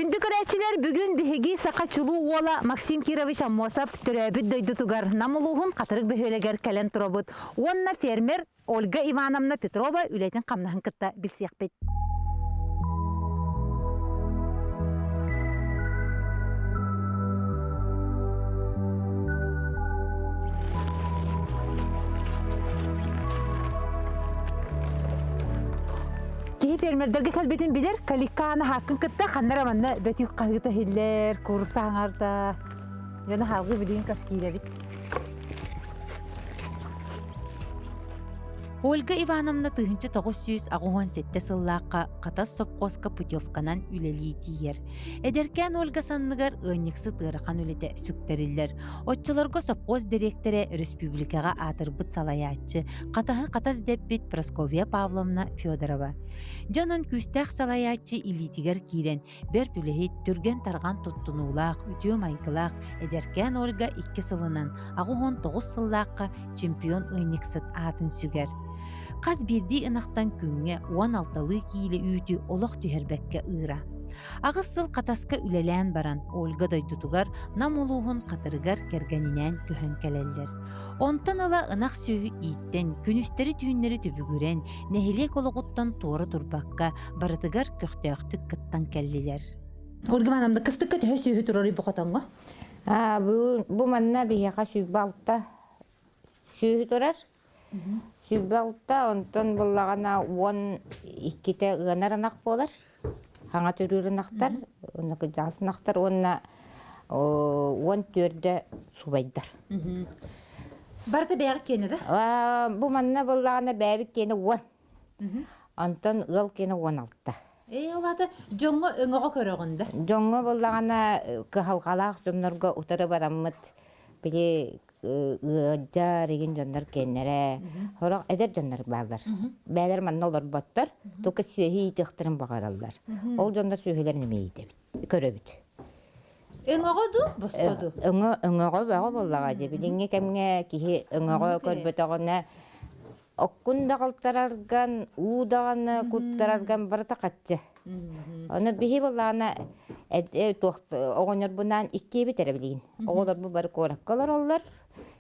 Күндү көрөөччүлэр, бүгүн биһиги саха чулуу уола Максим Кирович Аммосов төрөөбүт дойдутугар Нам улууһун Хатырык бөһүөлэгэр кэлэн турабыт уонна фермер Ольга Ивановна Петрова үлэтин-хамнаһын кытта билсиэхпит. Киһи фермердэргэ кэлбитин билэр, Каликааны хааккын кытта ханна эрэ манна бөтүүк хаһыыта иһиллэр, куурусса хаҥарда. Дьону хаалгыы билигин кэскиирэбит. Ольга Ивановна 1987 сыллаахха Хатас сопхуоска путевканан үлэлии тиийэр. Эдэркээн Ольга санныгар ыанньыксыт ыарахан үлэтэ сүктэриллэр. Оччолорго сопхуос дириэктэрэ өрөспүүбүлүкэҕэ аатырбыт салайааччы, Хатаһы хатас дэппит Прасковья Павловна Федорова. Дьэ онон күүстээх салайааччы илиитигэр киирэн, бэрт үлэһит, түргэн-тарҕан туттунуулаах, үтүө майгылаах эдэркээн Ольга икки сылынан 89 сыллаахха чемпион ыанньыксыт аатын сүгэр. Хас биирдии ынахтан күҥҥэ 16-лыы киилэ үүтү олох түһэрбэккэ ыыра. Аҕыс сыл Хатаска үлэлээн баран, Ольга дойдутугар Нам улууһун Хатырыгар кэргэнинээн көһөн кэлэллэр. Онтон ыла ынах сүөһү ииттэн, күнүстэри-түүннэри түбүгүрэн, нэһилиэк олоҕуттан туора турбакка, барытыгар көхтөөхтүк кыттан кэллилэр. Ольга Ивановна, кыстыкка төһө сүөһү турарый бу хотоҥҥо? Бу, бу манна биһиэхэ 26 сүөһү турар. 26, онтон буллаҕына 12-те ыанар ынах буолар. Хаҥа төрүүр ынахтар, уонна кырдьаҕас ынахтар уонна 14-дө субайдар. Барыта бэйэҕит киэнэ да? Бу манна буллаҕына бэйэбит киэнэ 10. Онтон ыал киэнэ 16. Ээ, ол аата дьоҥҥо өҥөҕө көрөҕүн да? Дьоҥҥо буллаҕына кыһалҕалаах дьоннорго утары бараммыт били ыалдьар игин дьоннор киэннэрэ сорох эдэр дьоннор бааллар. Бээлэр манна олорботтор, только сүөһү иитиэхтэрин баҕараллар. Ол дьоннор сүөһүлэрин эмиэ иитэбит, көрөбүт. Өҥөҕө дуу, босхо дуу? Өҥө өҥөҕө бөҕө буоллаҕа дии. Билиҥҥи кэмҥэ киһи өҥөҕө көрбөтөҕүнэ Оккун даҕалтарарган, уу даҕаны куттарарган барыта хаччы. Ону биһи былаана туох оҕонньорбунаан иккиэбит эрэ билигин. Оҕолорбут бары куоракка олороллор,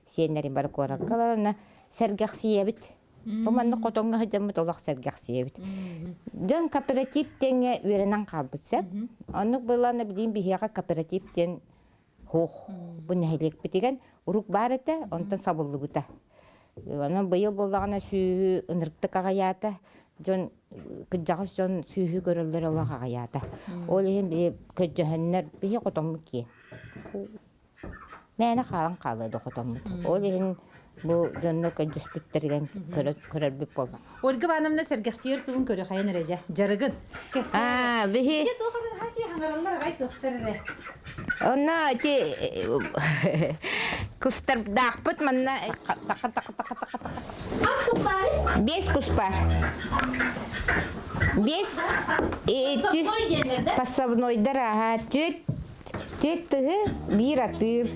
сиэннэрим бары куоракка олорон сэргэхсийэбит. Бу маннык хотоҥҥо сылдьаммыт олох сэргэхсийэбит. Дьон кооператив диэҥҥэ үөрэнэн хаалбыт сөп. Оннук былаана билигин биһиэхэ кооператив диэн Һуох, бу нэһилиэкпитигэр урук баар этэ, онтон сабыллыбыта. Онон быйыл буоллаҕына сүүһү ынырыктык аҕыйаата. Дьон кырдьаҕас дьон сүүһү көрөллөр олох аҕыйаата. Ол иһин биһи көрдөһөннөр биһи хотоммут киэн. Мээнэ хаалан хаалыа да хотоммут. Ол иһин бу дьонно көрдөспүттэригэр көрөрбүт буолла. Ольга Ивановна сэргэхсийэр тугун көрө хайан эрэ дьэ дьарыгын Аа, биһи Онно ити кустардаахпыт манна таха таха таха таха таха Биэс кус баар. Биэс Пособнойдар аха түөт Түөрт тыһы, биир атыыр.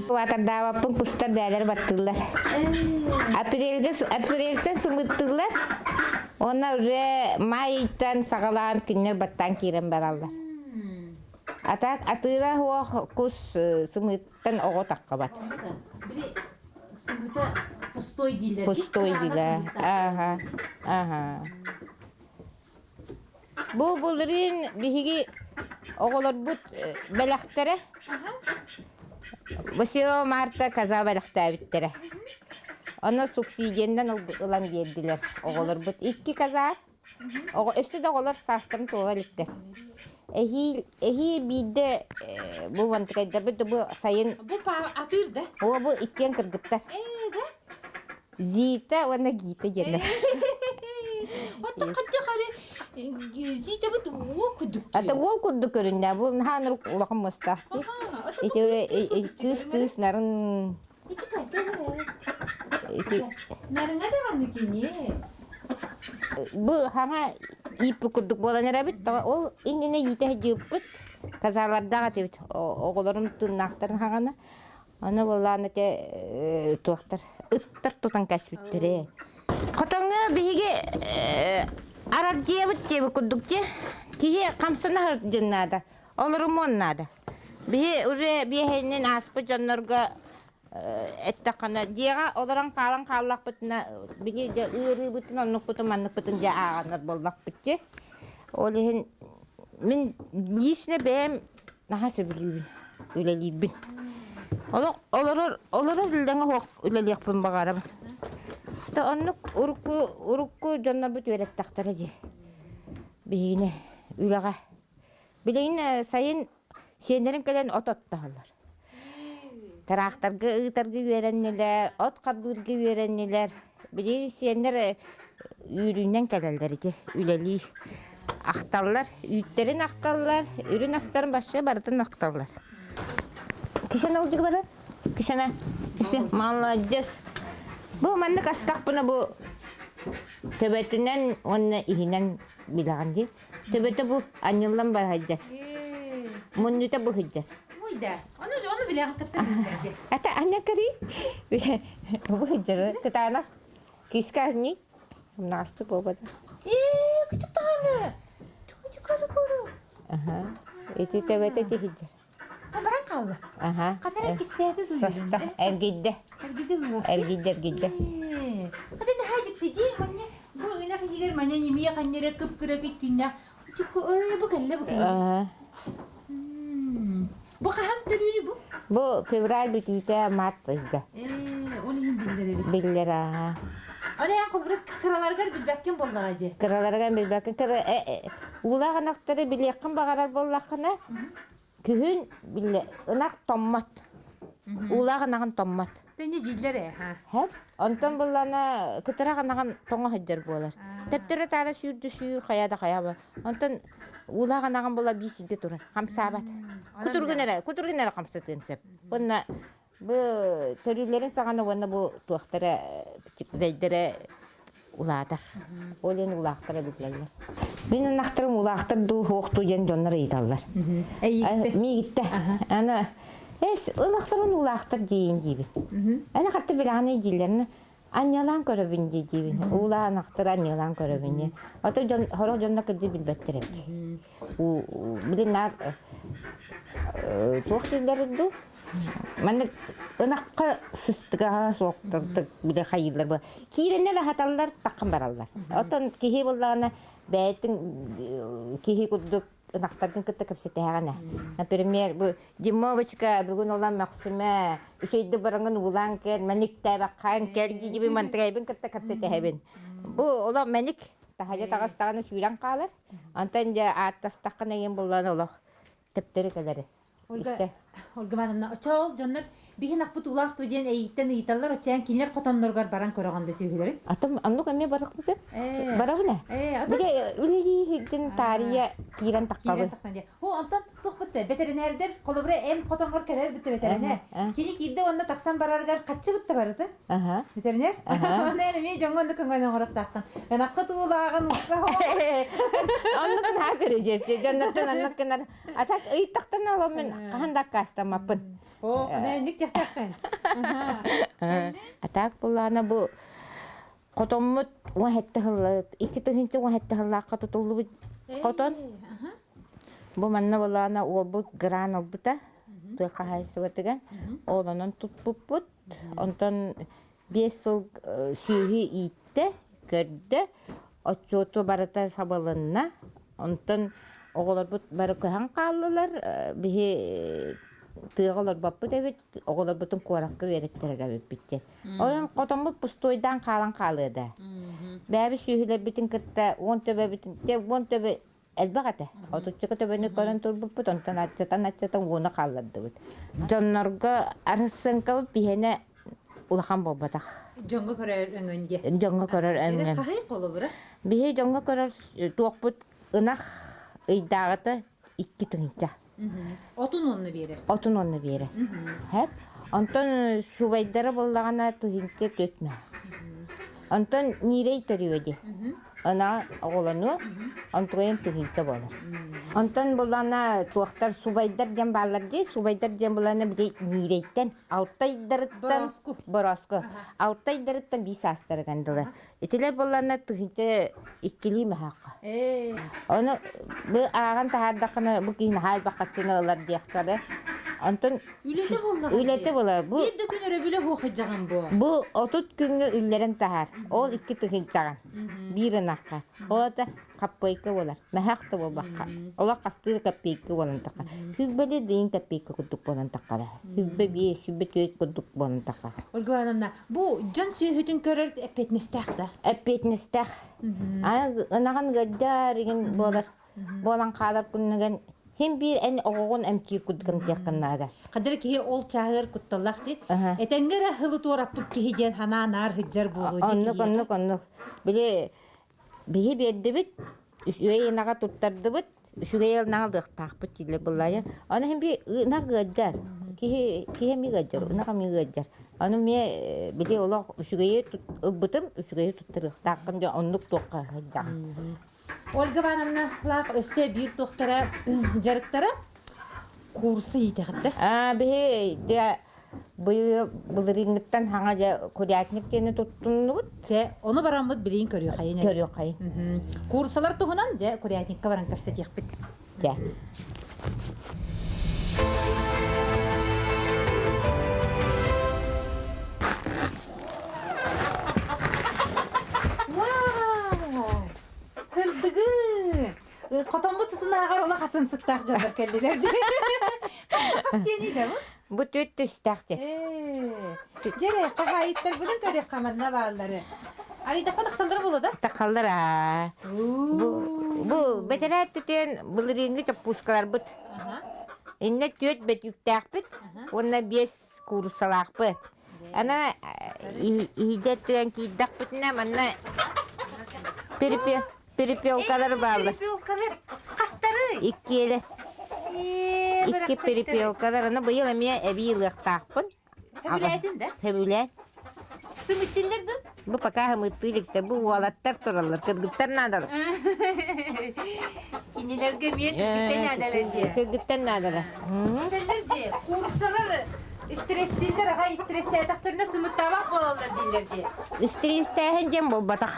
Ватардаабаппын кустар бээлэр баттыыллар. Апрельгэ апрельтэн сымыттыыллар. Уонна уже май ыйтан саҕалаан кинилэр баттаан киирэн бараллар. А так атыыра суох кус сымыыттан оҕо таххабат. Сымыыта пустой дииллэр. Пустой дииллэр. Ага. Ага. Бу былырыын биһиги оҕолорбут бэлэхтэрэ 8 марта коза бэлэхтээбиттэрэ. Ону субсидиянан ылан биэрдилэр оҕолорбут. Икки коза. Оҕо өссө да оҕолор саастарын туола иликтэр. Эһиил эһиил биирдэ бу мантыкайдарбыт да бу сайын Бу атыыр да? О, бу иккиэн кыргыттар. Ээ да? Зита уонна Гита диэннэр. Оттон хайдах эрэ Зитабыт уол курдук Ата уол курдук көрүннэ. Бу наһаа улахан мастаах дии. Ити кыыс кыыс нарын Ити кайта Ити Нарыҥа даҕаны кини. Бу хаҥа ииппит курдук буолан эрэбит. Ол иннинэ иитэ сылдьыбыппыт. Казалардаах этибит. Оҕолорум тыыннаахтарын хаҕана. Аны буоллаан ити туохтар ыттар тутан кэспиттэрэ. Хотоҥҥо биһиги арардьыйабыт диэбит курдук дии. Киһи хамсана сылдьын наада, олорумуон наада. Биһи уже биэһинин ааспыт дьоннорго эттэххинэ, дьиэҕэ олорон хаалан хааллахпытына, били дьэ ыарыыбытын, оннукпутун, манныкпытын дьэ ааҕаннар буоллахпыт дии. Ол иһин мин лично бэйэм наһаа сөбүлүүбүн, үлэлиирбин. Олох олорор олорор үлэҥэ суох үлэлиэхпин баҕарабын. Да оннук урукку урукку дьоннорбут үөрэттэхтэрэ дии. Биһигини үлэҕэ. Билигин сайын сиэннэрим кэлэн от оттоһоллор. Тыраахтарга ыытарга үөрэннилэр, от харбыырга үөрэннилэр. Билигин сиэннэр үүрүүнэн кэлэллэр ити үлэлии. Ахталлар, үүттэрин ахталлар, үрүн астарын вообще барытын ахталлар. Кишена ылдьык бары? Кишена. Кише, молодец. Бу маннык астахпына бу төбөтүнэн уонна иһинэн билэҕин дии. Төбөтө бу анньыллан барыһыйдьар. Муннута быһыйдьар. Уйда. Ону ону билэҕин кытта билэрди. Ата анна кэри. Быһыйдьар кытаанах. Киска азни. Умнаҕастык буолбата. Ээ, күчүк даҕаны. Түгү көрү көрү. Аха. Ити төбөтө тиһидьэр. Баран хаалла. Аха. Ханна кистээтэ Саста. Эргийдэ. Эргийдэ буо. Эргийдэ, эргийдэ. Хата наһаа дьиктидии манна бу ынах иһигэр манна немия ханньара кып-кыра киттиннэх. Ой, бу кэллэ бу кэллэ. Бу хаһан төрүүрүй бу? Бу февраль бүтүүтэ март ыйга. Ээ, ол иһин биллэр эбит. Биллэр аа. Аны эн холбура кыраларыгар билбэккин буоллаҕа дьэ. Кыраларыгар билбэккин кыра уулаах ынахтары билиэххин баҕарар буоллаххына Күһүн биллэ ынах томмот. Уулаах ынаҕын томмот. Тэни дьииллэр ээ, ха. Хэп. Онтон буллана кытарах ынаҕын тоҥо сылдьар буолар. Тэптэрэ таара сүүрдү сүүр хайа да хайа Онтон уулаах ынаҕын була биир сиргэ турар. Хамсаабат. Кутургун эрэ, кутургун эрэ хамсатыан сөп. Уонна бу төрүүлэрин саҕана уонна бу туохтара чиктэйдэрэ улаатар. Ол иһин улаахтара биллэллэр. Мин ынахтарым улаахтар дуу, суох дуу диэн дьоннор ыйыталлар. Эйииттэ. Миигиттэ. Аны эс ылахтарын улаахтар диин диибин. Аны хатта билэҕин дииллэрин анньалаан көрөбүн дии диибин. Уулаан ынахтары анньалаан көрөбүн дии. Ото дьон сорох дьонно кырдьы билбэттэр эбит. Билин наар туох дииллэр дуу? Маннык ынахха сыстыгаһа суохтардык били хайыыллар бу киирэннэр аһаталлар таххан бараллар. Оттон киһи буоллаҕына бэйэтин киһи курдук ынахтаргын кытта кэпсэтэһэҕинэ. Например, бу Димовочка бүгүн улам мөхсүмэ, үчүгэйдик бараҥын уулаан кэл, мэниктээбэххаан кэл дии мантыгайбын кытта кэпсэтэһэбин. Бу олох мэник таһайа таҕыстаҕына сүүрэн хаалар. Онтон дьэ ааттастаххына иҥин буллан олох төптөрү кэлэр. Ольга, Ольга Ивановна, очоол дьоннор биһин ахпыт улаах ту диэн эйиттэн ыйыталлар, очоон кинилэр хотонноругар баран көрөҕөн да сүөһүлэрин. Атым оннук эмиэ барык сөп. Барабын ээ. Бile үлэлии таарыйа киирэн таххабын. Киирэн тахсан диye. О, онтон туох бутта ветеринэрдер холобура эн хотонгор кэлэр битте ветеринэр. Кини киирде онно тахсан барарыгар хаччы бутта барыты. Ветеринэр? Оны эмиэ дьоҥҥо оннук көҥөн оҥорохтааххын. Ынаххыт уулааҕын укса Оннук наһаа көрүдьэс. Дьоннортон оннук гынар. А так ыйыттахтан олом мин хаһан да аккаастаммаппын. О, инник диэхтээххин. А так буллаана бу хотоммут 17 сылла 2017 сыллаахха тутуллубут хотон. Бу манна буллаана уолбут гран ылбыта тыа хаһаайыстыбатыгар. Ол онон туппуппут. Онтон 5 сыл сүөһү ииттэ, көрдө, отчуоту барыта сабылынна. Онтон оҕолорбут бары көһөн хааллылар. Биһи тыаҕа олорбоппут эбит, оҕолорбутун куоракка үөрэттэрэр эбиппит диэн. Онон хотоммут пустуойдаан хаалан хаалыа да. Бэйэбит сүөһүлэрбитин кытта 10 төбөбүтүн, 10 төбө элбэх этэ. Отуччака төбөнү көрөн турбуппут, онтон аччатан-аччатан ууну хааллардыбыт. Дьоннорго Арыссыҥкабыт биһиэнэ улахан буолбатах. Дьоҥҥо көрөр өҥөн диэ. Дьоҥҥо көрөр өҥөн. Хаһый холобура? Биһи дьоҥҥо көрөр туохпут ынах ыйдааҕыта 2 тыһыынча. Отун уонна биэрэр. Отун уонна биэрэр. Хэп. Онтон субайдара буоллаҕына 1004 мэ. Онтон ньиирэй төрүө дии. Ына оҕолонуо, онтугайым 1000 буолар. Онтон булана туохтар субайдар диэн бааллар дии. Субайдар диэн булана били Ниирэйтэн, Алтайдарыттан Бороску. Бороску. Алтайдарыттан биир саастарыган дылы. Итилэр булана тыһыынча иккилии маһаахха. Ону бу ааҕан таһаардаххына бу киһи наһаа элбэх хаччыны ылар диэхтэрэ. Онтон Үлэтэ буоллаҕа үлэтэ дии. буолар. Бу Биир да күн өрөбүлэ хуохыдьаҕын бу. бу 30 күҥҥэ үллэрэн таһаар. Ол икки тыһыынчаҕын. Биир ынахха. Ол это хаппыайка буолар. Мэһэх да буолбакка. Олох хастыы копейка буолан таха. Хүббэли дыйын копейка курдук буолан тахара. Хүббэ биэс, хүббэ түөрт курдук буолан таха. Ольга Ивановна, бу дьон сүөһүтүн көрөр эппиэтинэстээх да? Эппиэтинэстээх. Ынаҕын ыаддьар игин буолар. Буолан хаалар күннүгэн хим биир эн оҕоҕун эмтиир курдук эмтиэххин наада. Хадыр киһи ол чааһыгар кутталлаах дии. Этэҥҥэ эрэ хылы туораппыт киһи диэн санаа наар сылдьар буолуо дии Оннук, оннук, оннук. Били Биһи биэрдибит, үчүгэй ынаҕа туттардыбыт, үчүгэй ынаҕы ылыахтаахпыт дииллэр былайа. Ону иһин би ынах ыалдьар. Киһи киһи эмиэ ыалдьар, ынах эмиэ ыалдьар. Ону эмиэ били олох үчүгэйи ылбытым, үчүгэйи туттарыахтаахпын дьэ оннук туохха сылдьаҕын. Ольга Ивановна лаах өссө биир туохтара дьарыктара курса иитэҕит да? Аа биһи дьэ Быйыл былырыыҥҥыттан хаҥа дьэ курятник диэни туттуннубут. Дьэ, ону бараммыт билигин көрүөхайын. Көрүөхайын. Курсалар туһунан дьэ курятникка баран кэпсэтиэхпит. Дьэ. Вау! Кырдыгы! Хотоммут сынааҕар олох атын сыттаах дьоннор кэллилэр дии. Хас диэний да бу? Бу түөрт түстээх дьэ. Дьэрэ, хаһаайыттарбытын көрүөххэ манна бааллары. Арыйдахпа тахсаллара буолла да? Тахаллар аа. Бу, бу бэтэрээт түтүөн былырыыҥҥы чоппуускаларбыт. Иннэ түөрт бөтүүктээхпит уонна биэс кууруссалаахпыт. Ана иһидэ тыан киирдэхпитинэ манна перепелкалар бааллар. Перепелкалар хастарый? Иккиэлэ. Икки перепелкалар. Аны быйыл эмиэ эбии ылыахтаахпын. Хөбүлээтин да? Хөбүлээн. Сымыттиллэр да? Бу пока хымыттыы иликтэр, бу уолаттар тураллар, кыргыттар наадалар. Кинилэргэ эмиэ кыргыттан наадалар диэ. Кыргыттан наадалар. Этэллэр дьиэ, курсалар истресстииллэр аҕай истресстээтэхтэринэ сымыттаабат буолаллар дииллэр дьиэ. Истресстээһин диэн буолбатах.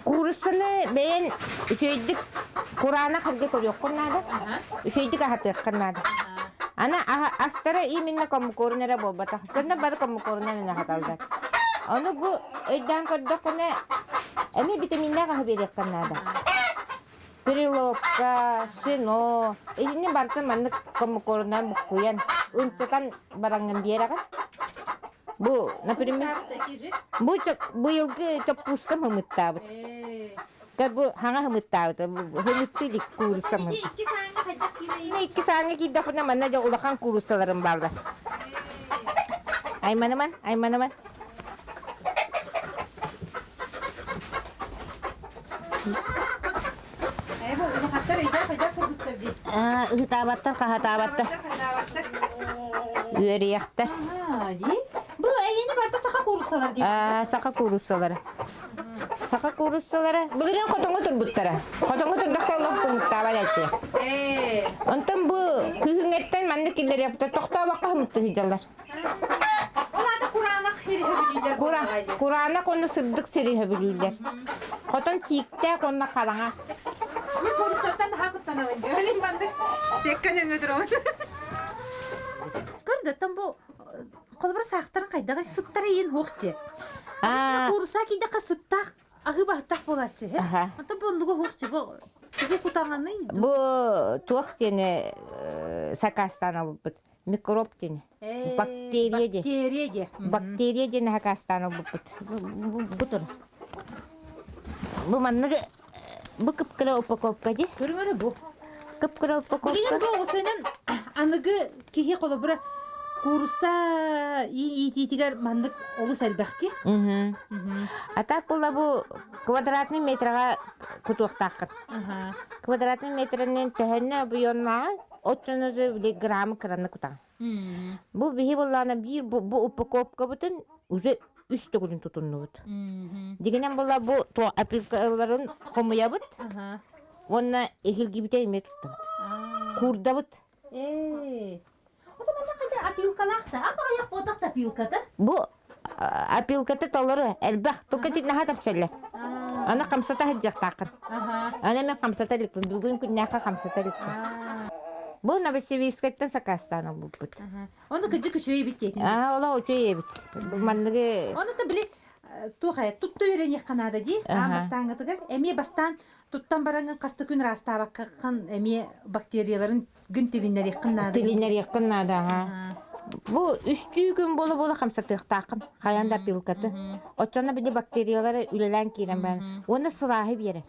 Кууруссаны бэйэн үчүгэйдик кураанах сиргэ көрүөххүн наада. Үчүгэйдик аһатыаххын наада. Аны астара именно коммукорун эрэ буолбатах. Дьонно бары коммукорунан эрэ аһаталлар. Ону бу өйдөөн көрдөххүнэ эмиэ витаминнээх аһы биэриэххин наада. Переловка, шино, итини барытын маннык коммукорунан буккуйан, ынчатан бараҥҥын биэрэҕин. Бу, например, бу быйылгы чоппуускам ымыттаабыт. Бу хаҥа ымыттаабыт, ымытты илик кууруссам. Икки сааҥҥа киирдэхпинэ манна дьэ улахан кууруссаларым бааллар. Айманыман, айманыман. Ыһытаабаттар, хаһатаабаттар. Үөрүйэхтэр. Бу эйиэни барыта саха кууруссалар дии. Саха кууруссалара. Саха кууруссалара. Былырыын хотоҥҥо турбуттара. Хотоҥҥо турдахта олох сымыттаабат этэ. Онтон бу күһүҥҥэттэн маннык киллэриэхтэр тохтообокко сымытты сылдьаллар. Ол аата кураанах сири сөбүлүүллэр Кураанах уонна сырдык сири сөбүлүүллэр. Хотон сииктээх уонна хараҥа. Мин кууруссаттан наһаа куттанабын дии. Олин маннык секкан өҥө турамын. Кыргыттан бу холобура саахтарын хайдаҕай сыттара иин хуох дьэ. Куурусса киидэххэ сыттаах аһыы баһыттаах буолааччы. Онтон бу оннуга хуох дьэ бу тугу кутаҥаный? Бу туох диэни сакаастаан ылбыт микроб диэн бактерия диэн бактерия диэн бактерия диэн сакаастаан ылбыппыт бу тур бу маннык бу кып-кыра упаковка дии көрүҥ бу кып-кыра упаковка билигин бу оҕусанан аныгы киһи холобура куурусса иитиитигэр маннык олус элбэхти а так була бу квадратный метрга кутуохтааххын квадратный метринэн төһөннө объемнааҕы Оччону же били граммы кыраны кутаҕын. Бу биһи буоллаҕына биир бу, бу упаковкабытын уже үс төгүлүн тутуннубут. Дигинэн буолла бу опилкаларын хомуйабыт. Уонна эһилгибитэ эмиэ туттабыт. Куурдабыт. Ээ. Ото манна хайда опилкалаах да, апаҕайах буотах да опилката. Бу опилката толору элбэх. Тука наһаа тапсаллар. Аны хамсата сылдьыахтааххын. Аны мен хамсата иликпин. Бүгүн күннээххэ хамсата иликпин. Бу Новосибирскайтан сакаастаан ылбыппыт. Ону кыдьык үчүгэй эбит диэтин. Аа, олох үчүгэй эбит. Манныгы Ону та били туох ээ тутту үөрэниэххэ наада дии. Аан бастааҥҥытыгар эмиэ бастаан туттан бараҥҥын хаста күн ыраастаабаккахан эмиэ бактерияларын гын тилиннэриэххин наада. Тилиннэриэххин наада, аха. Бу үстүү күн буола-буола хамсатыахтааххын, хайаан да опилкаты. Оччоно били бактериялары үлэлээн киирэн баран уонна сылааһы биэрэр.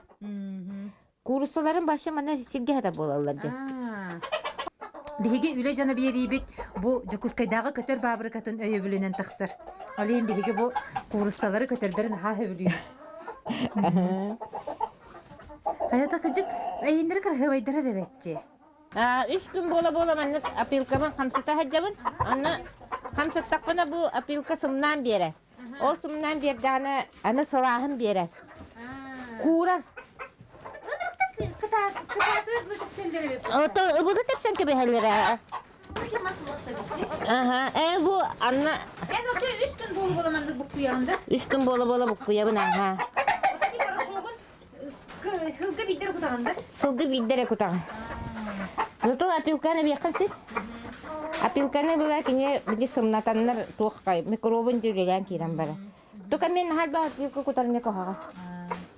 Кууруссаларын башы манна сиргэ хата буолаллар диэн. Биһиги үлэ дьоно биэриибит бу Дьокуускайдааҕы көтөр баабырыкатын өйөбүлүнэн тахсар. Ол иһин биһиги бу кууруссалары көтөрдөрүн наһаа сөбүлүүбүт. Хайата кыдьык эйиннэри кыраһыабайдара да бэччи. Үс күн буола-буола маннык опилкабын хамсата сылдьабын. Онно хамсаттахпына бу опилка сымнаан биэрэр. Ол сымнаан биэрдэҕинэ аны сылааһын биэрэр. Куурар. Ото тэпсэн кэбиһэллэрэ. Аха, э бу анна Эн очо үс күн буола-буола маннык буккуйаҕын да? Үс күн буола-буола буккуйабын, аха. Отаки порошогун сылга биирдэ эрэ кутаҕын да? Сылга биирдэ эрэ кутаҕын. Зато опилканы биэххин син. Опилканы была кини били сымнатаннар туох микробун үлэлээн киирэн барар. Тука мен наһаа опилка кутар мне куһаҕан.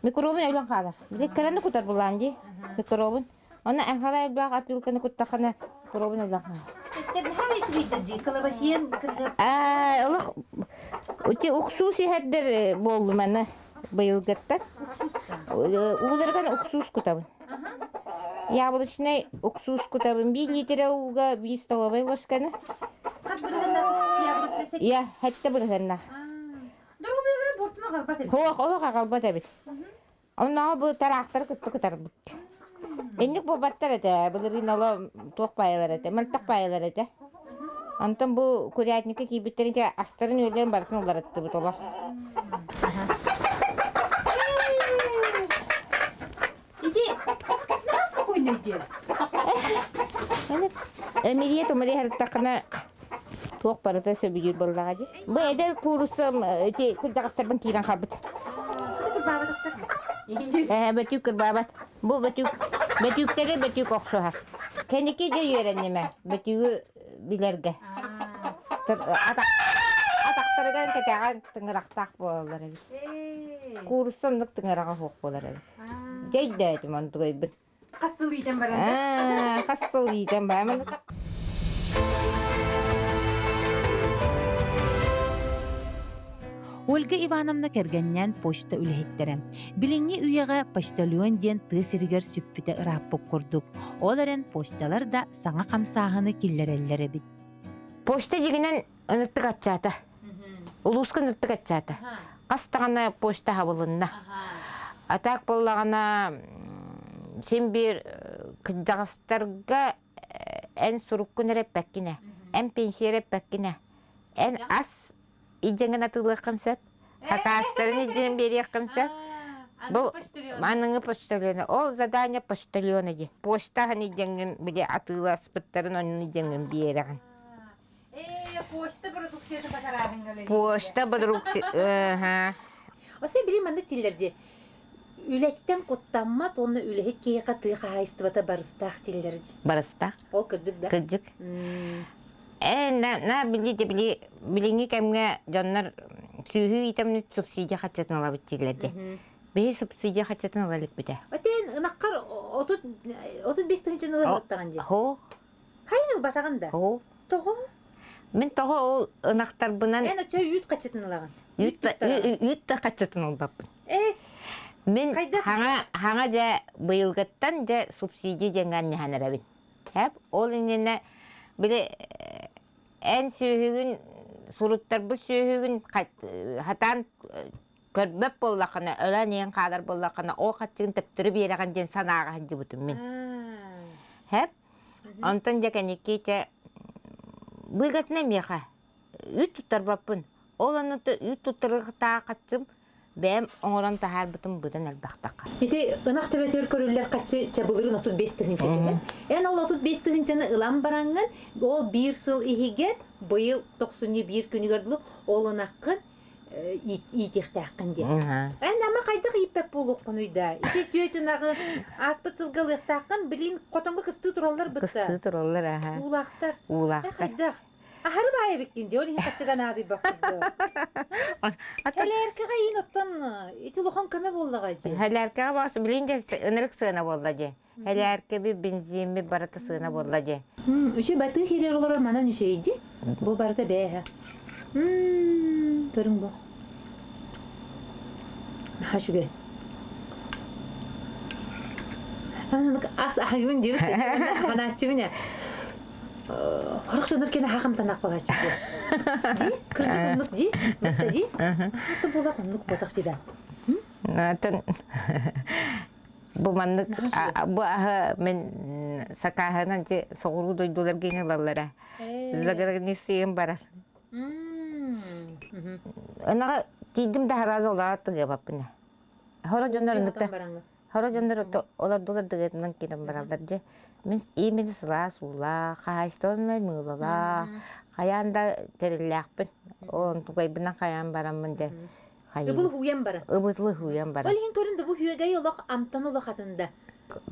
Микробун өлөн хаалар. Били кэлэн кутар булаан дии микробун. Онно эҥхала элбэх опилканы куттаххына микробун өлөн хаалар. Ээ, олох ити уксуус иһэрдэр буоллум аны быйылгыттан. Ууларыгар уксуус кутабын. Яблочнай уксуус кутабын. Биир литрэ ууга биир столовай ложканы. Хас бырыһыаннаах уксуус яблочнай сэттэ? Я, сэттэ бырыһыаннаах. Доруобуйалара буортуну аҕалбат эбит. Суох, олох аҕалбат эбит. Оннооҕу бу тараахтары кытта кытарбыт. Инник буолбаттар этэ, былырыын оло туох баайалар этэ, мөлтөх баайалар этэ. Онтон бу курятникка киирбиттэрин ити астарын-үөллэрин барытын уларыттыбыт олох. Ити наһаа спокойный диэн. Эмилия тумарый харыттаххына туох барыта сөбүлүүр буоллаҕа дии. Бу эдэр кууруссам ити кырдьаҕастарбын киирэн хаалбыт. Ээ, бөтүүк кырбаабат. Бу бөтүүк бөтүүктэри бөтүүк охсуһар. Кэнники дьэ үөрэнним ээ, бөтүүгү билэргэ. Атахтарыгар кэтэҕэн тыҥырахтаах буолаллар эбит. Куурусса оннук тыҥыраҕа суох буолар эбит. Дьэ өйдөөтүм онтугайбын. Хас сыл иитэн баран да? Хас сыл иитэн баран. Ольга Ивановна кэргэнинээн почта үлэһиттэрэ. Билиҥҥи үйэҕэ почтальон диэн тыа сиригэр сүппүтэ ырааппыт курдук. Ол эрэн почталар да саҥа хамсааһыны киллэрэллэр эбит. Почта дьигинэн ыныртык аччаата. Улууска ыныртык аччаата. Хас даҕаны почта хабылынна. А так буоллаҕына син биир кырдьаҕастарга эн суруккун эрэ эппэккин ээ, эн пенсия эрэ эппэккин ээ, эн ас илдьэҥҥин атыылыаххын сөп, хакаастарын илдьэн биэриэххин сөп. Бу аныгы почтальона. Ол задание почтальона диэн. Почта аһын илдьэҥҥин били атыыласпыттарын оннун илдьэҥҥин биэрэҕин. Ээ, почта продукцията батарааһыҥҥа үлэлиир. Почта продукция Осе били маннык дииллэр дии. Үлэттэн куттаммат уонна үлэһит киһиэхэ тыа хаһаайыстыбата барыстаах дииллэр дии. Барыстаах. Ол кырдьык да? Кырдьык. Ээ, на, на били били билиҥҥи кэмҥэ дьоннор сүөһү иитэммит субсидия хаччатын ылабыт дииллэр дии. Биһи субсидия хаччатын ыла иликпитэ. Отен ынаххар 35 тыһыынчаны ыла ылбаттаҕын дии. Хоох. Хайын ылбатаҕын да? Тоҕо? Тоҕо? Мин тоҕо ол ынахтарбынан... Эн оччо үүт хаччытын ылаҕын? Үүт да, үүт да хаччытын ылбаппын. Эс! Мин хаҥа, хаҥа дьэ быйылгыттан дьэ субсидия диэҥҥэ анньыһан эрэбин. Хэп, ол иннинэ били эн сүөһүгүн суруттарбыт сүөһүгүн хатаан көрбөт буоллаххына, өлөн иһэн хаалар буоллаххына, ол хаччыгын төптөрү биэрэҕин диэн санааҕа сылдьыбытым мин. Хэп, Онтон дьэ кэнники ити быыгатына миэхэ үүт туттарбаппын. Ол онно үүт туттарыахтаах хаччым. Бэйэм оҥорон таһаарбытым быдан элбэхтэххэ. Ити ынах төбөтүгэр көрүллэр хаччы чабылырын 35 тыһыынча түһэр. Эн ол 35 тыһыынчаны ылан бараҥҥын, ол биир сыл иһигэр, быйыл тохсунньу биир күнүгэр дылы ол ынаххын иитиэхтээххин диэн. Эн ама хайдах ииппэт буолуоххунуй да? Ити түөт ынаҕы ааспыт сылга ылыахтааххын, билин хотоҥҥо кыстыы тураллар бытта. Кыстыы тураллар, аха. Уулаахтар. Уулаахтар. Хайдах? Аһары баай эбиккин дии, ол иһин хаччыга наадыйбаппын дуо? Хэлээркэҕэ иин оттон ити улахан көмө буоллаҕа дии. Хэлээркэҕэ баас билин дьэ ынырык сыана буолла дии. Хэлээркэби, бензинми барыта сыана буолла дии. Үчү батыы хирер олорор манан үчүгэй дии. Бу барыта бээһэ. Көрүҥ бу. Наһаа үчүгэй. Ас аһыыбын диэбит ханааччыбын ээ. Хорох дьоннор кэнэ хахамтанах буолааччы дии. Ди, кырдьык оннук ди, бутта ди. Хата буолах оннук ботах ди да. Атын бу маннык бу аһы мен сакааһынан же соҕуруу дойдуларга ылаллара. Заграницыйым барар. Ынаҕа тиийдим да сразу олаат тыгыабаппын. Хоро дьоннор ыныкта Хоро дьоннор олордулар дыгыатынан киирэн бараллар дьэ. Мин именно сылаас уулаах, хаһаайыстыбаннай мыылалаах, хайаан да тэриллээхпин. Онтукайбынан хайаан бараммын дьэ. Ыбыл хууйан баран. Ыбылы хууйан баран. Ол иһин көрүн да бу үөгэй олох амтан олох атында.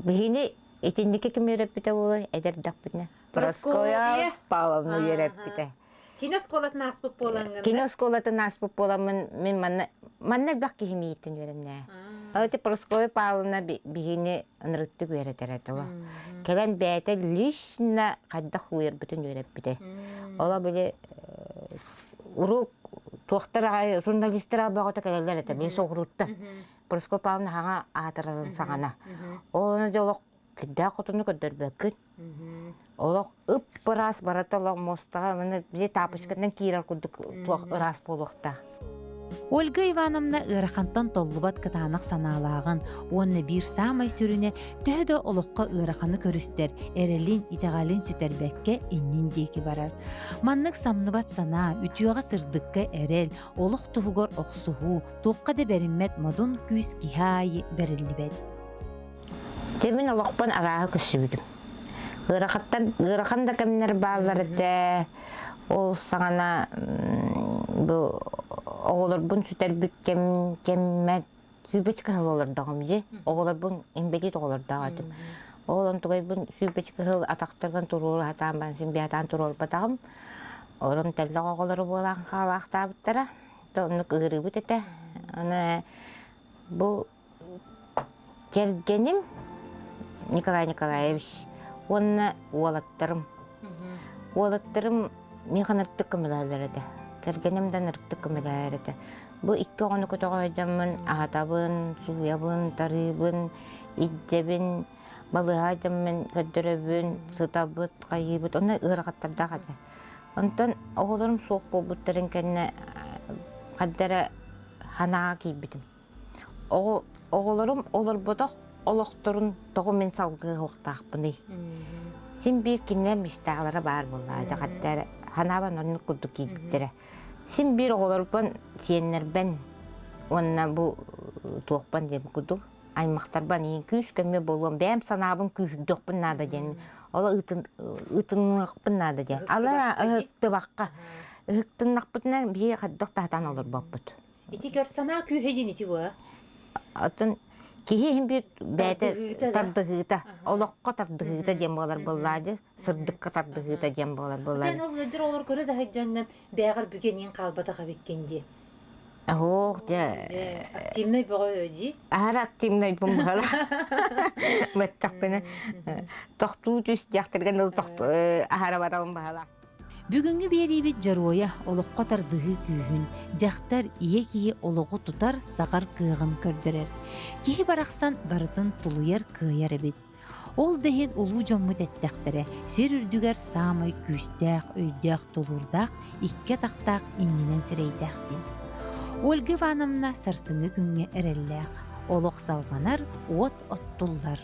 Биһини итинники ким үөрэппитэ буолуой эдэрдэхпитинэ. Прасковья Павловна үөрэппитэ. Кини оскуолатын ааспыт буолаҥҥын. Кини оскуолатын ааспыт буоламмын мин манна манна элбэх киһи миигиттэн үөрэннэ. Ити Прасковья Павловна биһини ынырыктык үөрэтэр этэ. Кэлэн бэйэтэ лично хайдах уйарбытын үөрэппитэ. Ола били уруок туохтар аҕай журналистар бөҕөтө кэлэллэр этэ били соҕурууттан. Прасковья Павловна хаҥа аатырарын саҕана. Ол дьэ олох кирдээх хотуну көрдөрбөккүн. Олох ып-ыраас барыта олох муостаҕа маны били тапочканан киирэр курдук туох ыраас буолуохтаах. Ольга Ивановна ыарахантан толлубат кытаанах санаалааҕын уонна биир саамай сүрүнэ төһө да олоххо ыараханы көрүстэр, эрэлин, итэҕэлин сүтэрбэккэ иннин диэки барар. Маннык самныбат санаа, үтүөҕэ-сырдыкка эрэл, олох туһугар охсуһуу, туохха да бэриммэт модун күүс киһи аайы бэриллибэт. Дьэ мин олохпун арааһы көрсүбүтүм. Ыарахаттан ыарахан да кэмнэр бааллар этэ. Ол саҕана бу оҕолорбун сүтэрбит кэм кэммэр сүүрбэччэ сыл олордоҕум дии. Оҕолорбун инбэлиит оҕолордоох этим. Ол онтугайбын сүүрбэччэ сыл атахтаргын туруору сатаан баран син биһатаан туруорбатаҕым. Орон тэллэх оҕолору буолан хаалаахтаабыттара. Оннук ыарыыбыт этэ. Аны бу Кэргэним Николай Николаевич уонна уолаттарым. Уолаттарым миэхэ ынырыктык көмөлөһөллөр этэ. Кэргэним да ынырыктык көмөлөһөр этэ. Бу икки оҕону көтөҕө сылдьаммын аһатабын, сууйабын, тарыыбын, илдьэбин, балыыһа дьоммун көрдөрөбүн, сытабыт, хайыыбыт. Онно ыарахаттардаах этэ. Онтон оҕолорум суох буолбуттарын кэннэ ханна эрэ санааҕа киирбитим. Оҕолорум олорботох олохторун тоҕо мин салгыахтаахпыный? Син биир кинилэр мечталара баар буоллаҕа дьаҕаттара ханаабан оннук курдук киирбиттэрэ. Син биир оҕолорбун сиэннэрбэн уонна бу туохпан диэн курдук аймахтарбан иин күүс-көмө буолуом бэйэм санаабын күүһүрдүөхпүн наада диэн ол ытыныахпын наада диэн ала ыһыктыбакка ыһыктыннахпытына биһиги хайдах да сатаан олорбоппут Ити көр санаа күүһэ диэн ити буо. Атын киһи иһин биир бэйэтэ тардыһыыта, олоххо тардыһыыта диэн буолар буоллаа сырдыкка тардыһыыта диэн буолар буоллаа. Эн ол ыалдьар олор көрө да сылдьаҥҥын бээҕэр бүгэн хаалбатах эбиккин дии. Оһох дьэ. Активнай бөҕө дии. Аһара активнай бумбала. Мөттөхпүнэ тохтуу түс диэхтэргэн ыл тохтуу аһара барабын баһала. Бүгүҥҥү биэриибит дьоруойа олоххо тардыһыы күүһүн, дьахтар ийэ киһи олоҕу тутар, саҕар кыаҕын көрдөрөр. Киһи барахсан барытын тулуйар, кыайар эбит. Ол да иһин улуу дьоммут эттэхтэрэ, сир үрдүгэр саамай күүстээх, өйдөөх, тулуурдаах, икки атахтаах иннинэн сирэйдээх диэн. Ольга Ивановна сарсыҥҥы күҥҥэ эрэллээх. Олох салҕанар, уот оттуллар.